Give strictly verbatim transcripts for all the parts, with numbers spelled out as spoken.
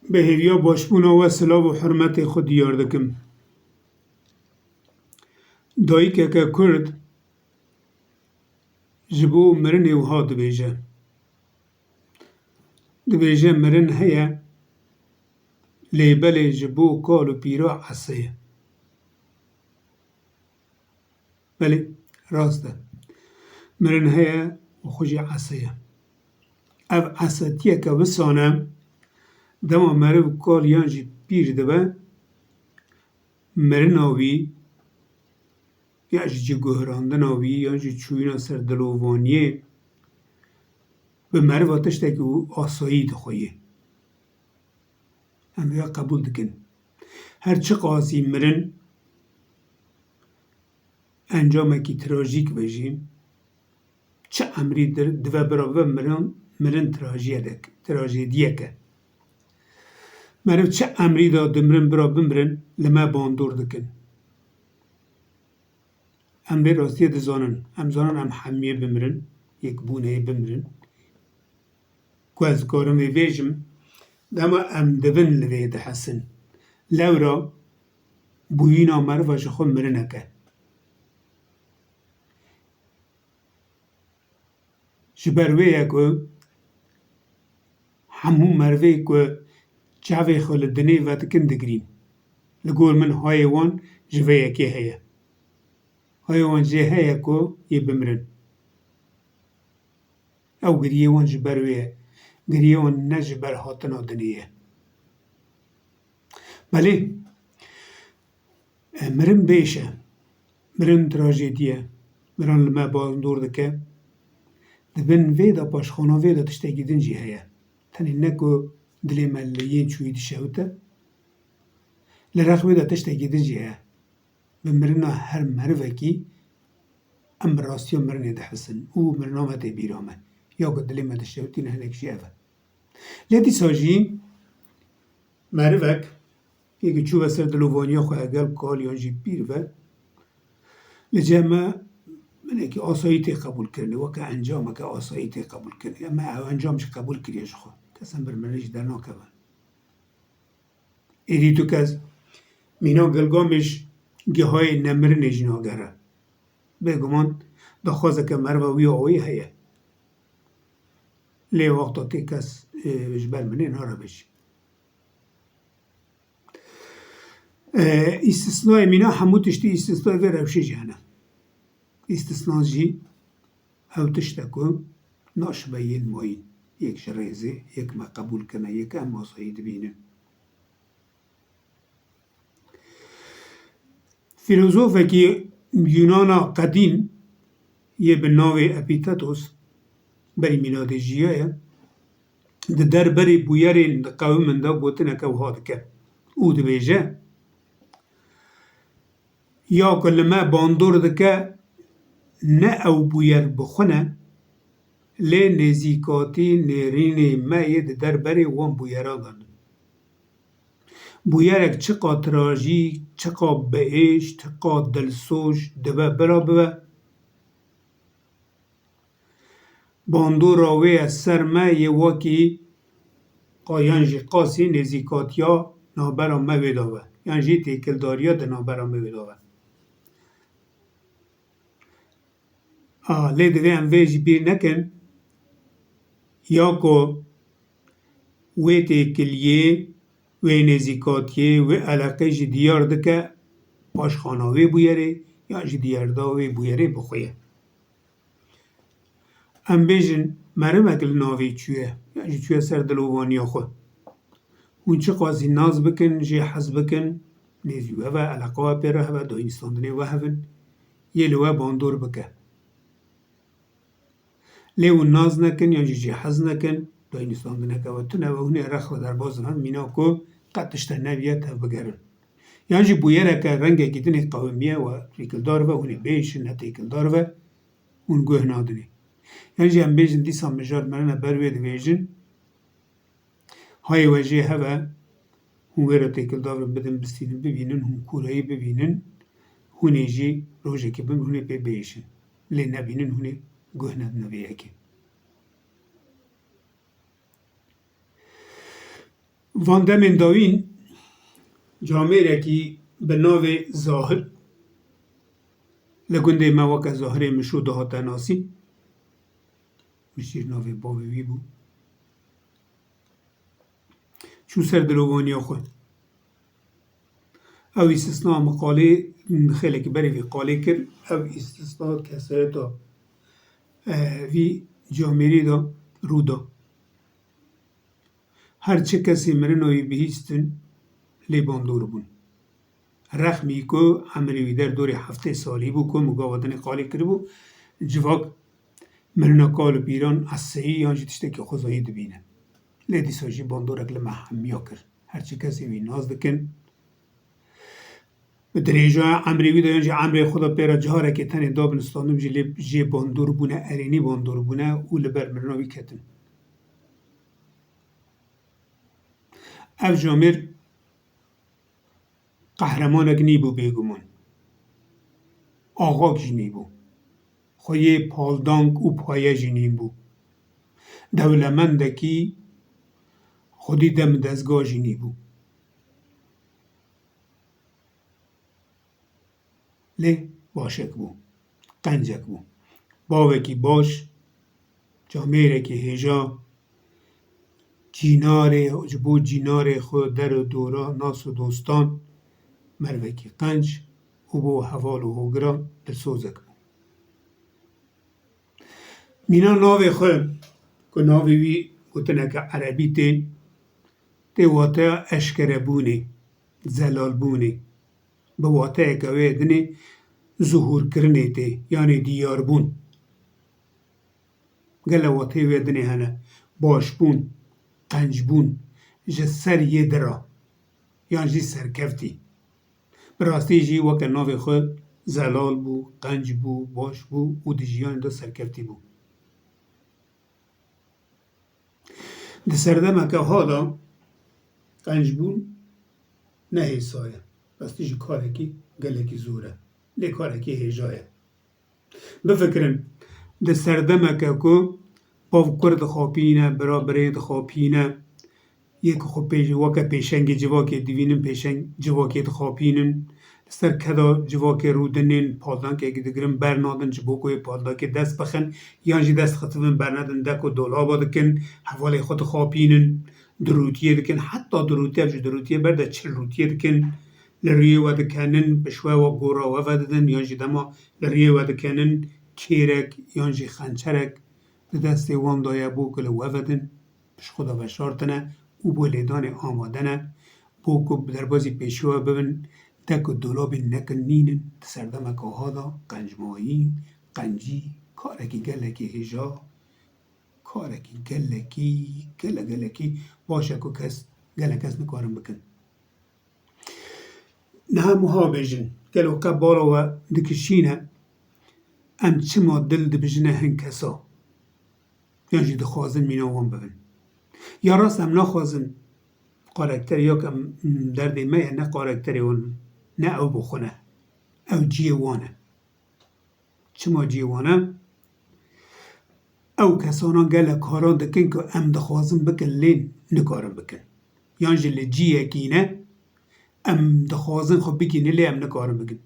Bi hêviya başbûna we silav û hurmetê xwe diyar dikim. Dayikeke Kurd ji bo mirinê wiha dibêje. Dibêje mirin heye, lê belê ji bo kal û pîra ese ye. Belê, rast e. Mirin heye û xwe jî ese ye. Ev esetiyeke wisan e, dema meriv kal yan jî pîr dibe, mirina wî, ya jî ciguhirandina wî, yan jî çûyîna ser dilovaniyê, bi meriva tiştekî asayî dixweyê. Em vê qebûl dikin. Her çiqasî mirin encamekî trajîk be jî, çi emrî dir-, dive bira bibe mirin, mirin trajiyedek-, trajediyek e. Meriv çi emrî de dimirin bira bimirin, li me bandor dikin. Em vê rastiyê dizanin. Em zanin em hemiyê bimirin, yekbûneyê bimirin. Ku ez dikarim vê bêjim, dema em dibin li vê dihesin. Lewra bûyîna meriva ji xwe mirinek e. Ji ber wê ye ku hemû merivê ku çavê xwe li dinê vedikin digirîn. Li gor min hayê wan ji vê yekê heye. Hayê wan jê heye ku yê bimirin. Ew giriyê wan ji ber wê ye. Giriyê wan ne ji ber hatina dinê ye. Belê, e, mirin bêş e. Mirin trajedî ye. Miran li me bandor dike. Di bin vê de, paşxana vê de tiştekî din jî heye. Tenê ne ku dilê me li yên çûyî dişewite, li rex wê de tiştekî din jî heye. Bi mirina her merivekî em bi rastiya mirinê dihisin û mirina me tê bîra me. Ya ku dilê me dişewitîne hinek jî ev e. Lê dîsa jî merivek, yekî çû ve ser dilovaniya xwe, heger kal yan jî pîr ve, li cem me hinekî asayî tê qebûlkirinê, weke encameke asayî tê qebûlkirinê. Em ew encam jî qebûl kiriye ji xwe. Kes em bir mirinê jî dernakeve. Êdî tu kes mîna Gilgamêş gihayê nemirinê jî nagere. Bêguman daxwazeke meriva wî awayî heye. Lê wexta tê kes, e, ji ber mirinê nare be jî. E, îstisnayê mîna hemû tiştî îstisnayê vê rewşê jî hene. Îstisna jî ew tişt e ku naşibe yên mayîn, yek ji rêzê, yek me qebûl kirine, yek em asayî dibînin. Fîlozofekî Yunana qedîm yê bi navê Epîtetos, berî mîladê jiyaye, di derberê bûyerên diqewimin de gotineke wiha dike û dibêje, ya ku li me bandor dike, ne ew bûyer bi xwe ne, lê nêzîkatî nêrînê me yê di derberê wan bûyeran de ne. Bûyerek çiqa trajîk, çiqa biêş, çiqa dilsoz dibe bira bibe, bandora wê ye ser me yê wekî qa-, yan jî qasî nêzîkatiya navbera me wê de be, yan jî têkildariya di navbera me wê de be. A, lê divê em vê jî bîr nekin, ya ku wê têkiliyê, wê nêzîkatiyê, wê eleqê jî diyar dike paşxana wê bûyerê, yan jî diyarda wê bûyerê bi xwe ye. Em bêjin, merimek li navê çûye, yan jî çûye ser dilovaniya xwe. Hûn çiqasî nas bikin, jê hez bikin, nêzî we ve, eleqa we pê re hebe, dayînstandinê we hebin, yê li we bandor bike. Lê hûn nas nekin, yan jî jê hez nekin, dayînstandineke we tune ve, hûn ê rex ve derbas dibin, mîna ku qet tişte nebiye tevbigerin. Yan jî bûyereke rengekî dinê qewimiye we têkildar ve, hûn ê bêşin, ne têkildar ve, hûn guh nadinê. Yan jî em bêjin dîsa mijar mirine ber wê dibêjin, hayê we jê hebe, hûn wê re têkildar bin, bidin, bistînin, bibînin, hûn kûrayî bibînin, hûn ê jî rojekê bin, hûn ê pê biêşin. Lê nebînin, hûn ê guh nedine vê yekê. Van demên dawîn camêrekî bi navê Zahir li gundê me weke Zahirê Mişû dihate nasîn. Mişîr navê bavê wî bû. Çû ser dilovaniya xwe. Ew îstisna min qalê, xêlekî berê vî qalê kir. Ew îstisna kesayeta, e, vî camêrî de rû da. Her çi kesê mirina wî bihîstin, lê bandor bûn. Rexmî ku emrê wî der dorê heftê salî bû, ku min gava dinê qalê kiribû, civak mirina kal û pîran eseyî yan jî tiştekî xwezayî dibîne. Lê dîsa jî bandorek li me hemiya kir. Her çi kesê wî nas dikin, bi dirêjaya emrê wî de yan jî emrê xwe de pê re carekê tenê dabin standin jî, lê jê bandor bûne, erênî bandor bûne û li ber mirina wî ketin. Ev camêr qehremanek nîbû bêguman. Axak jî nîbû. Xweyê paldank û paye jî nîbû. Dewlemendekî xwedî dem dezga jî nîbû. Lê başek bû, qencek bû. Bavekî baş, camêrekî hêja, cînarê, ji bo cînarê xwe, der û dora, nas û dostan, mervekî qenc û bo heval û hogiran dilsozek bû. Mîna navê xwe, ku navê wî gotineke erebî tê, tê wateya eşkerebûnê, zelalbûnê. Bi wateyeke wê dinê zuhûrkirinê tê, yanê diyarbûn. Gele wateyê wê dinê hene, başbûn, qencbûn, ji ser yê dira, yan jî serkeftî. Bi rastî jî weke navê xwe zelal bû, qenc bû, baş bû û di jiyanê de serkeftî bû. Di serdemeke ha de qencbûn ne hêsa ye. Rastî jî karekî gelekî zor e. Lê karekî hêja ye. Bifikirin, di serdemeke ku bav kur dixapîne, bira birê dixapîne, yê ku xwe pê-, weke pêşengê civakê divînin, pêşeng civakê dixapînin, li ser keda civakê rûdinên, paldankekî digirin, bernadin, ji bo ku wê paldakê dest bixin, yan jî dest xistivin bernedin, dek û dolaba dikin, hevalê xwe dixapînin, dirûtiyê dikin, heta dirûtiye, ji dirûtiyê ber de çil rûtiyê dikin, li rûyê we dikenin, pişwe we gora we vedidin, yan jî dema li rûyê we dikenin, kêrek yan jî xençerek di destê wan de ye bo ku li we vedin, pişt xwe de veşartine û bo lêdanê amade ne, bo ku bi derbazî pêşiya we bibin, dek û dolabên nekin nînin, di serdemeke ha de qencmayî, qencî, karekî gelekî hêja, karekî gelekî, gele gelekî baş e ku kes, gelek kes nikarin bikin. Niha em wiha bêjin, gelo qe bala we dikişîne, em çima dil dibijine hin kesa? Yan jî dixwazin mîna wan bibin? Ya rast em naxwazin karakter, ya ku em, derdê me ye, ne karakterê wan, ne ew bi xwe ne. Ew cihê wan e. Çima cihê wan e? Ew kesana gelek karan dikin ku em dixwazin bikin, lê nikarin bikin. Yan jî li cihekî ne, em dixwazin xwe bigihînin, lê em nikarin bikin.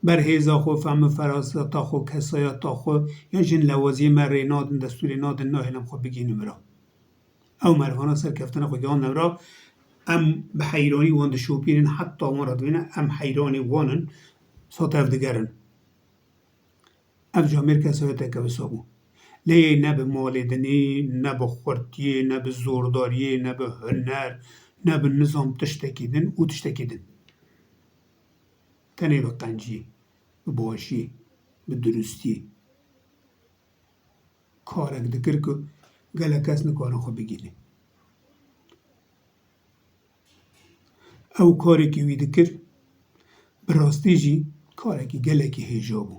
Ber hêza xwe, fehm û feraseta xwe, kesayeta xwe, yan jî lewaziyê me rê nadin, destûrê nadin, nahêlin xwe bigihînin vira. Ew merivana serkeftine xwe gihandine vira, em bi heyranî wan dişopînin, heta wan re dibîne, em heyranî wan in, sat ev digerin. Ev camêr kesayeteke wisa bû. Lê ne bi malê dinê, ne bi xurtiyê, ne bi zordariyê, ne bi huner, ne bi nizam tiştekî din û tiştekî din. Tenê bi qenciyê, bi başiyê, bi dirustiyê. Karek dikir ku gelek kes nikarin xwe bigihînin. Ew karekî wî dikir, bi rastî jî karekî gelekî hêja bû.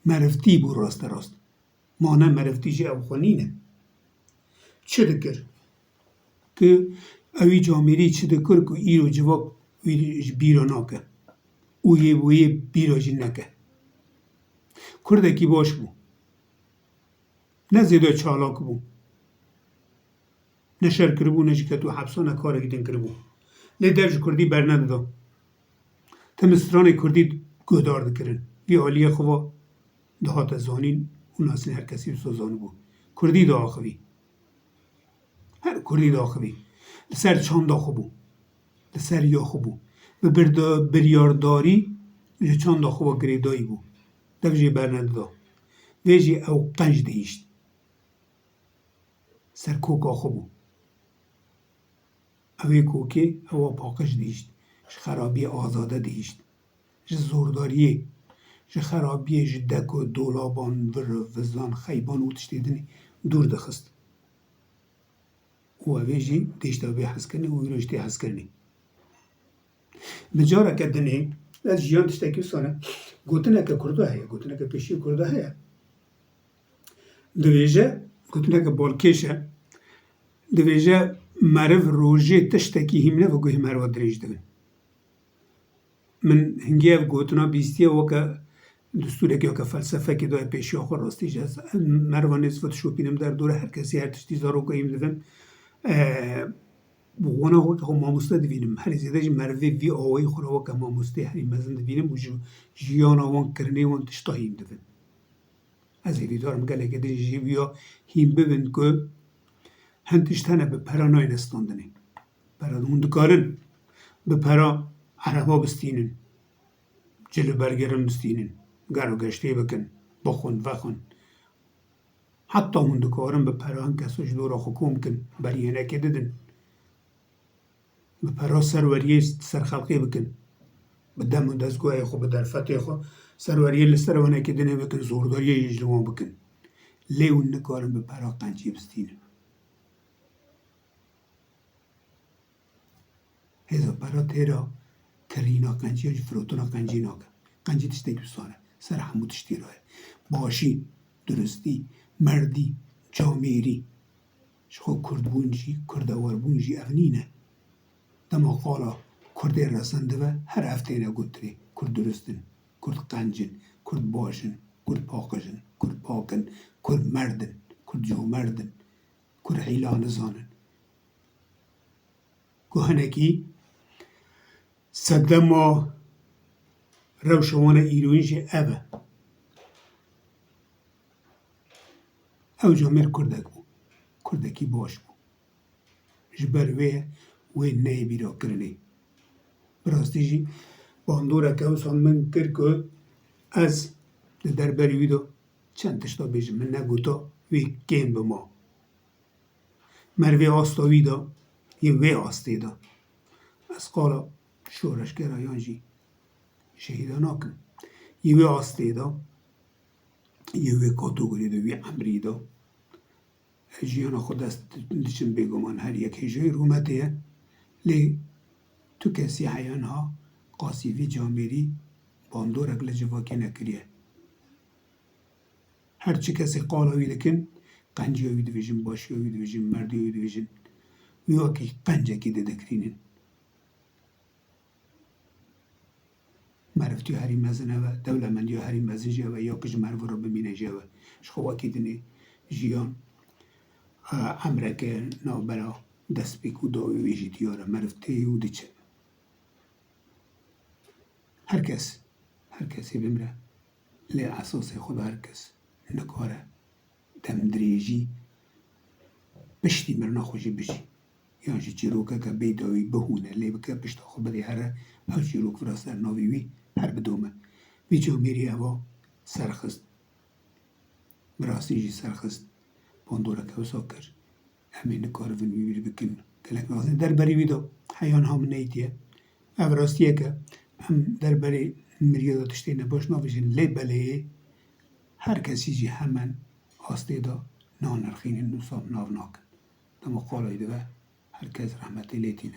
Merivtî bû rasterast. Ma ne merivtî jî ew xwe nîne. Çi dikir? Ku ewî camêrî çi dikir ku îro civak wî ji bîra nake û yê wê bîra jî neke. Kurdekî baş bû. Ne zêde çalak bû. ne şer kiribû, ne jî ketibû hepsa, ne karekî din kiribû. Lê dev ji kurdî bernedida. Tim stranê kurdî guhdar dikirin. Vî aliyê xwe va dihate zanîn û nasîn, her kesî wisa zanibû. Kurdî diaxivî. Her kurdî diaxivî. Li ser çanda xwe bû. Li ser ya xwe bû. Bi birda-, biryardarî ji çanda xwe ve girêdayî bû. Dev jê bernedida. Vê jî ew qenc dihişt. Ser koka xwe bû. Ew ê kokê ewa paqij dihişt. Ji xerabiyê azade dihişt. Ji zordariyê, ji xerabiyê, ji deko dolaban, vir, vizan, xeyban û tiştê din dûr dixist. Û ev ê jî dihişta vê hezkirinê û îro jî tê hezkirinê. Bi careke dinê, ez jiyan tiştekî wisa ne. Gotineke kurda heye, gotineke pêşî kurda heye. Dibêje, gotineke balkêş e. Dibêje, meriv rojê tiştekî hîmne ve guhê meriva dirêj dibin. Min hingî ev gotina bîstiye weke distûrekê, weke felsefekê daye pêşiya xwe. Rastî jî ez meriva nêz ve dişopînim derdor e, her kesî her tiştî zaroka hîm dibin. E, bi wana xwe, xwe mamoste dibînim. Herî zêde jî merivê vî awayî xwe re weke mamosteyê herî mezin dibînim û ji jiyana wan, kirinê wan tişta hîm dibin. Ez hêvîdar im gelekê din jî vîya hîn bibin ku hin tişt hene bi pera nayne standinê. Pera hûn dikarin bi pera ereba bistînin, cil û bergê rin bistînin, ger û geştê bikin, bixwin, vexwin. Heta hûn dikarin bi pera hin kesa ji dora xwe kom bikin, berî hinekê didin. Bi pera serweriyê serxelqê bikin. Bi dem û dezgoyê xwe, bi derfetê xwe serweriyê li ser hinekê dinê bikin, zordariyê jî ji wan bikin. Lê hûn nikarin bi pera qencî bistînin. Hêza pera têra kirîna qenciya jî, firotina qencî nake. Qencî tiştekî wisa ne. Ser hemû tiştî re ye. Başî, duristî, merdî, camêrî. Ji xwe kurdbûn jî, kurdewerbûn jî ev nîne. Dema qala kurdê resin dibe, her ev têne gotinê. Kurd durist in, kurd qenc in, kurd baş in, kurd paqij in, kurd pak in, kurd merd in, kurd comerd in, kurd hîla nizanin. Ku hinekî sedema rewşa wan e îroyîn jî ev e. Ew camêr kurdek bû. Kurdekî baş bû. Ji ber wê wê neyê bîra kirinê. Bi rastî jî bandoreke wisa min kir ku ez di derberî wî de çend tişta bêjim. Min negota wê kêm bima. Merivê asta wî de, yê wê astê de. Ez qala şoreşgera yan jî şehîda nakim. Yê wê astê de, yê wê kategoriyê de, wî emrî de. Jiyana xwe dest diçin bêguman her yek hêjayî rûmetê ye. Lê tu kesî heya niha qasî vî camêrî bandorek li civakê nekiriye. Her çi kesê qala wî dikin, qenciya wî dibêjin, başiya wî dibêjin, merdiya wî dibêjin. Wî wekî qencekî didikrînin. Merivtiya herî mezin ev e, dewlemendiya herî mezin jî ev e, ya ku ji meriv re bimîne jî ev e. Ji xwe wekî dinê jiyan, e, emreke navbera destpêk û dawî wê jî diyar e. Meriv tê û diçe. Her kes, her kesê bimire, lê esasê xwe de her kes nikare demdirêjî piştî mirina xwe jî bijî. Yan jî çîrokeke bê dawî bihûne, lê bike pişta xwe bidê here, ew çîrok vira ser navê wî her bidome. Vî camêrî eva serxist. Bi rastî jî serxist. Bandoreke wisa kir. Em ê nikaribin wî bîr bikin. Gelek nizin derberî wî de heya niha min neytiye. Ev rastiyek e. Em derberê miriya de tiştê nebaş navêjin, lê belê her kesî jî hemen astê de nanirxînin û saf nav nakin. Dema qalay dibe, her kes rehmetê lê tîne.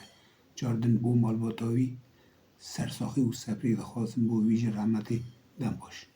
Cardin bo malbata wî sersaxî û sebrî dixwazin bo wî jî rehmetê dem baş.